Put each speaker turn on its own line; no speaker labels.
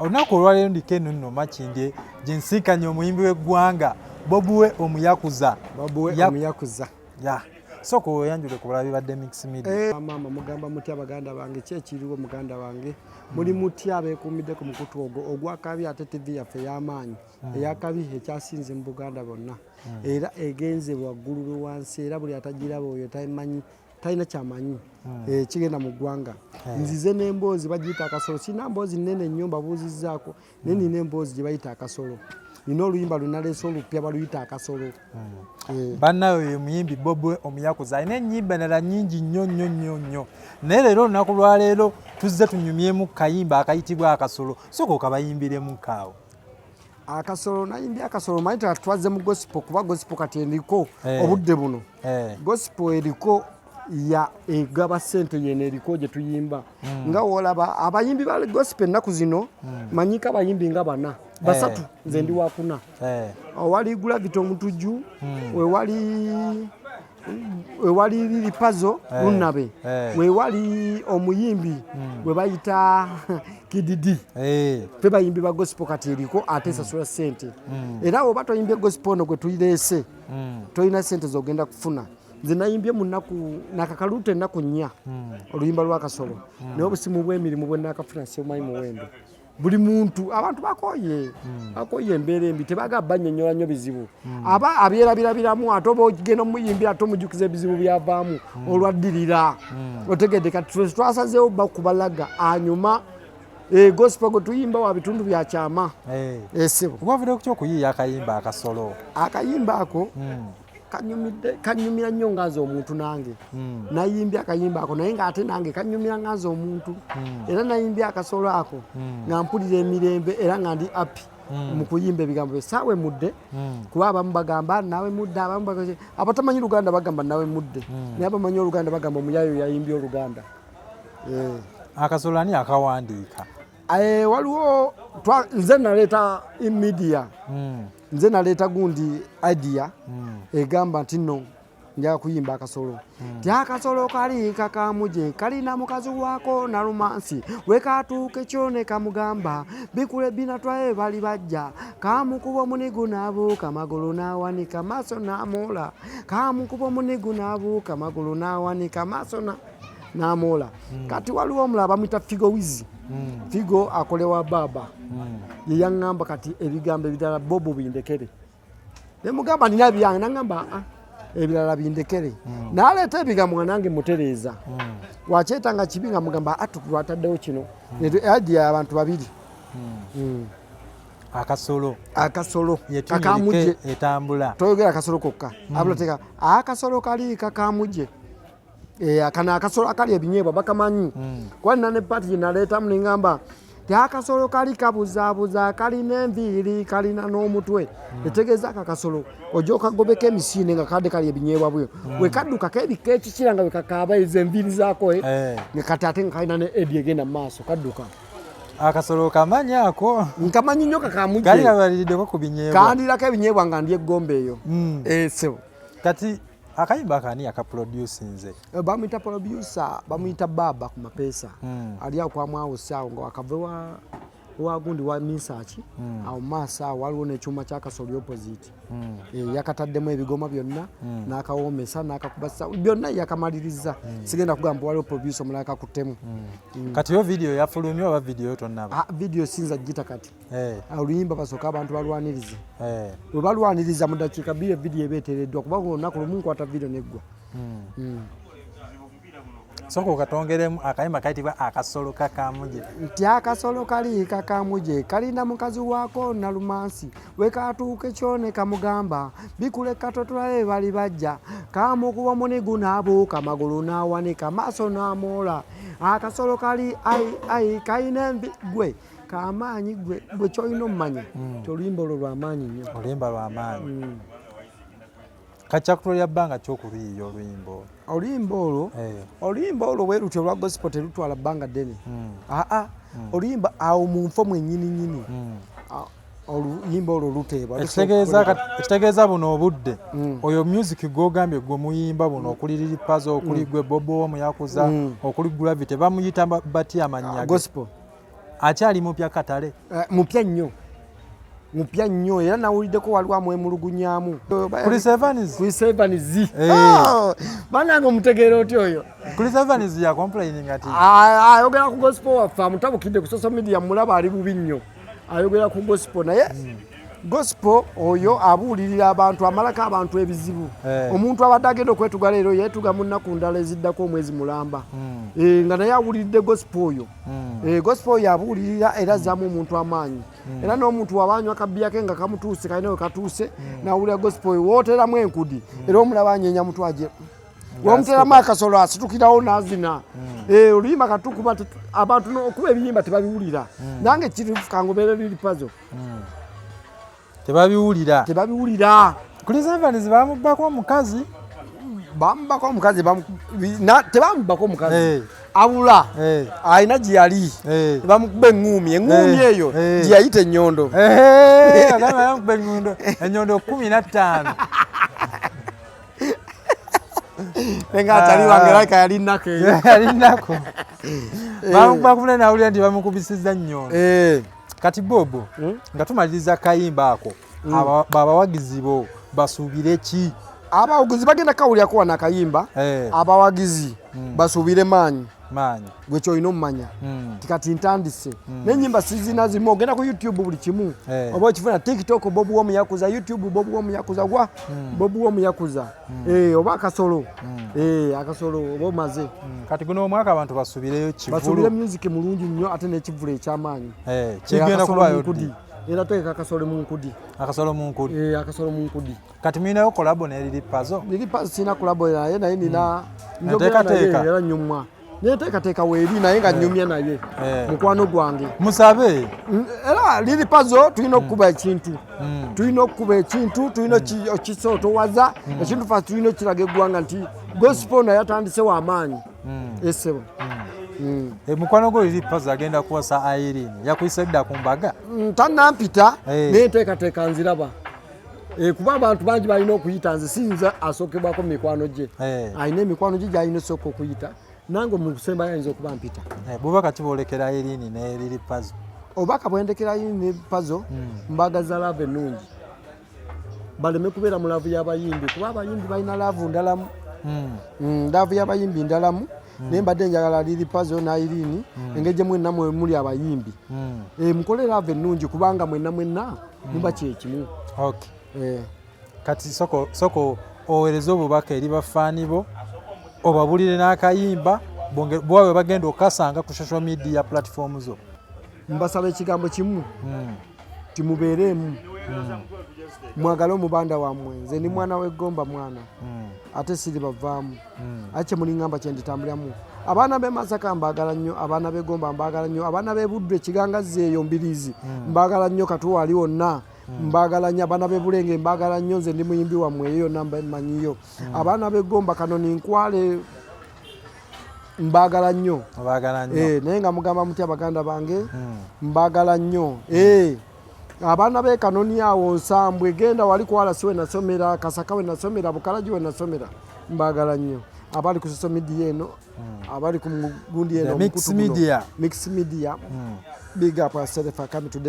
Olunaku olwaleero ndiko eno nno Makindye gye nsinkanye omuyimbi w'eggwanga Bobi Omuyakuza.
Bobi Omuyakuza.
Ya. Sooka oyanjule ku balabi ba Demix Media.
Maama mugamba mutya baganda bange, ki ekiriwo muganda wange? Muli mutya abeekuumidde ku mukutu ogwo ogwakabi ate TV yaffe ey'amaanyi eyakabi ekyasinze mu Buganda bonna era egenze waggulu lwe wansi, era buli atagiraba oyo tamanyi, talina kyamanyi kigenda mu ggwanga. Nzize n'emboozi bagiyita akasolo. Sirina mboozi nnene nnyo mbabuuzizzaako, naye nina emboozi gye bayita akasolo. Nina oluyimba lwe naleese olupya baluyita akasolo.
Bannawe oyo muyimbi Bobi Omuyakuza alina ennyimba endala nnyingi nnyo nnyo nnyo nnyo, naye leero olunaku lwaleero tuzze tunyumyemu kayimba akayitibwa akasolo. Sooka okabayimbiremu kaawo.
Akasolo, nayimbye akasolo. Manyi twazze mu gospel, kuba gospel kati eriko obudde buno. Gospel eriko ya egaba ssente, yeno eriko gye tuyimba. Nga wolaba abayimbi ba gospel ennaku zino, manyiko abayimbi nga bana, basatu, nze ndi wakuna. Wali Gravity Omutujju, wewali Lil Pazo Lunabe, wewali omuyimbi we bayita Kididi. Fe bayimbi ba gospel kati eriko ate esasula ssente, era oba toyimbye gospel ono gwe tuyireese, tolina ssente zogenda kufuna. Nze nayimbye mu nnaku nakakaluuta ennaku 4 oluyimba lw'akasolo, naye obusimu bw'emirimu bwe nakafuna sibumanyi muwendo. Buli muntu, abantu bakoye, bakoye embeera embi, tebagala bannyonnyola nnyo bizibu, aba abyerabirabiramu, ate oba ogenda omuyimbira ate omujukiza ebizibu byavaamu olwaddirira. Otegedde? Kati twasazeewo bakubalaga anyuma. Gospel gwe tuyimba wa bitundu bya kyama. Esebo.
Wavudde ku kyokuyiiya akayimba akasolo?
Akayimba ako kanyumidde, kanyumira nnyo nga nze omuntu. Nange nayimbye akayimba ako, naye ng'ate nange kanyumira nga nze omuntu, era nayimbye akasolo ako nga mpulira emirembe era nga ndi happy mu kuyimba ebigambo bye saawe mudde, kuba abamu bagamba nawe mudde, abamu abatamanyi Luganda bagamba nawe mudde, naye abamanyi Oluganda bagamba omuyayo yayimbye Oluganda.
Akasolo ani akawandiika?
Waliwo nze naleeta media, nze naleeta gundi idea egamba nti nno njaga kuyimba akasolo. Ti akasolo kali kakamuje kalina mukazi wako Nalumansi, wekatuuka ekyo ne kamugamba bikule binatwaye bali bajja, kamukuba omunigu n'abuuka magulu n'awanika maaso n'amoola, kamukuba omunigu n'abuuka magulu n'awanika maaso n'amoola. Kati waliwo omulala bamuyita Figo Wizi. Figo akolewa baaba, ye yaŋŋamba kati ebigambo ebirala bobo bindekere. Nemugamba nina byange, naŋŋamba, "Ah, ebirala bindekere." N'aleeta ebigambo nga nange mutereeza, wakyeta nga kibi nga mugamba atwataddewo kino. Idea abantu babiri.
Akasolo.
Akasolo.
Kakamuje etambula.
Toyogera akasolo kokka, abula teka akasolo kali kakamuje. Kano akasolo akali ebinyeebwa bakamanyi, kuba nina ne part gye naleetamu neŋŋamba ti akasolo kali kabuzaabuza, kalina enviiri, kalina n'omutwe. Etegeeza ako akasolo ojja okagobeko emisiine nga kadde kali ebinyeebwa bwe wekadduka kebikka ekikira nga wekakaaba ezo enviiri zaako nga kati ate nga kalina ne edi egenda mu maaso kadduka.
Akasolo kamanyi ako?
Nkamanyi nnyo, kakamuje.
Kali kabaliriddeko ku binyeebwa?
Kandirako ebinyeebwa nga ndi eggombe eyo. Sebo.
Kati akayimba kani akaproducinze?
Bamuyita producer, bamuyita Baba ku Mapeesa. Ali awo kwamwawusi awo nga wakava wa gundi wa Minsaki awo maaso awo waliwo n'ekyuma kyakasoli opposite. Yakataddemu ebigoma byonna n'akawoomesa n'akakubasa byonna, yakamaliriza. Sigenda kugamba waliwo producer omulala kakuttemu.
Kati yo video yafulumye oba video tonnaba?
Ah, video sinza gita kati. Oluyimba basooka abantu balwanirize. Bwe balwaniriza mu dakiika 2 video eba eteereddwa, kubanga olunaku lumu nkwata video neggwa.
Sooka okatongeremu akayimba kayitibwa akasolo kakamuje.
Nti akasolo kali kakamuje kalina mukazi waako Nalumansi, wekatuuka ekyone kamugamba bikuleka totulabe bali bajja, kamukuba omunigu n'abuuka magulu n'awanika maaso n'amoola. Akasolo kali ai ai kalina envi gwe kamaanyi gwe gwe kyolina omumanya ti oluyimba olwo lwamaanyi nnyo.
Oluyimba lwamaanyi. Kati kyakutwalira bbanga kyokuluyiiya oluyimba olwo?
Oluyimba olwo, oluyimba olwo bwe lutyo olwa gospel telutwala bbanga ddene. Aa, oluyimba awo mu nfo mwennyini nnyini. Oluyimba olwo luteebwa.
Ekitegeeza buno obudde oyo music gwogambye gwe muyimba buno okuli Lil Pazo, okuli gwe Bobo Omuyakuza, okuli Gravity, bamuyita batya amannya ge?
Gospel.
Akyali mupya katale?
Mupya nnyo, mupya nnyo, era nawuliddeko waliwo amwemulugunyamu.
Chris Evans.
Chris Evans.
Eh.
Oh, banange omutegeera otya oyo?
Chris Evans ya complaining ati
Ayogera ku gospel waffe, amutabukidde ku social media, mulaba ali bubi nnyo, ayogera ku gospel, naye gospel oyo abuulirira abantu, amalako abantu ebizibu. Omuntu abadde agenda okwetuga leero, yeetuga mu nnaku ndala eziddako, omwezi mulamba. Nga naye awuliridde gospel oyo. Gospel oyo abuulirira era azzaamu omuntu amaanyi, era n'omuntu waba anywa kabbiya ke nga kamutuuse, kalina we katuuse, nawulira gospel oyo, wooteramu enkudi, era omulaba anyenya mutwaje, womuteramu akasolo asitukirawo nazina. Oluyimba katukuba abantu okuba ebiyimba tebabiwulira. Nange kirifu kangobeere Lil Pazo.
Tebabiwulira.
Tebabiwulira.
Chris Evans bamubbako omukazi.
Bamubako omukazi, tebamubako omukazi. Abula alina gye yali, bamukuba eŋŋuumi, eŋŋuumi eyo gye yayita ennyondo.
Agamba bamukuba enyondo 15.
Nenga atali wange, like yali nnako eyo.
Yali nnako. Bamukuba kufuna, nawulira nti bamukubisiza nnyondo. Kati Bobo, nga tumaliriza kayimba ako, abawagizi bo basuubire ki?
Abawagizi bagenda kawulyako wano akayimba. Abawagizi basuubire maanyi.
Maanyi.
Gwe kyolina omumanya tikati ntandise nenyimba sizina zimu, ogenda ku YouTube buli kimu oba okifuna, TikTok Bobi Womuyakuza, YouTube Bobi Womuyakuza, gwa Bobi Womuyakuza. Oba akasolo. Akasolo oba omaze.
Kati guno omwaka abantu basuubireyo
basuubire
kivulu.
Music mulungi nnyo, ate n'ekivulu ekyamaanyi.
Kigenda
Akasolo
kubaayo
mu nkudi.
ddi?
Era teeka akasolo mu nkudi.
Akasolo mu nkudi.
Akasolo mu nkudi.
Kati mulinayo collabo ne Lil Pazo?
Lil Pazo sirina collabo naye, naye nina njogera naye.
Enteekateeka.
Era nyumwa neteekateeka weeri naye nga nyumya naye, mukwano gwange.
Musabe.
Era Lil Pazo tulina okukuba ekintu, tulina okukuba ekintu, tulina okisootowaza ekintu fa, tulina okiraga eggwanga nti gospel naye atandise w'amaanyi, esebo.
Mukwano gwo Lil Pazo agenda kuwasa Irene, yakuyise dda ku mbaga?
Tannampita,
Eh.
naye enteekateeka nziraba. Kuba abantu bangi balina okuyita, nze siyinza asookebwako mu mikwano gye. Alina emikwano gye gyalina osooka okuyita, nange mu kusembayo ayinza okuba mpita.
Bubaka kiboolekera Irene ne Lil Pazo?
Obubaka bwendekera ne Pazo, mbagaza love ennungi, baleme kubeera mu love y'abayimbi, kuba abayimbi balina love ndalamu. Love y'abayimbi ndalamu, naye mbadde njagala Lil Pazo ne Irene, engeri gye mwenna mwe muli abayimbi, mukole love ennungi, kubanga mwenna mwenna muba kyekimu.
Kati soko soko oweereze obubaka eri bafaani bo, obabulire n'akayimba bwa bwe bagenda okasanga ku social media platform zo.
Mbasaba ekigambo kimu, timubeereemu, mwagale omubanda wammwe. Nze ndi mwana w'eggomba, mwana ate siri bavaamu, ate kyemuliŋŋamba kyenditambuliramu. Abaana b'e Masaka mbaagala nnyo, abaana b'e Gomba mbaagala nnyo, abaana b'e Buddu, Ekigangazzi, eyo Mbiriizi mbaagala nnyo, Katuwa ali wonna mbaagala nnyo, abaana b'e Bulenge mbaagala nnyo. Nze ndi muyimbi wammwe, eyo yonna mmanyiyo. Abaana b'e Gomba, Kanoni, Nkwale, mbaagala nnyo.
Obaagala nnyo.
Naye nga mugamba mutya baganda bange? Mbaagala nnyo. Abaana b'e Kanoni awo, Nsambwe, genda wali kwala si we nasomera, Kasaka we nasomera, Bukalagi we nasomera, mbaagala nnyo. Abali ku social media eno, abali ku gundi eno,
The Mix
omukutu guno.
Media.
Mix Media, big up yourself, I come today.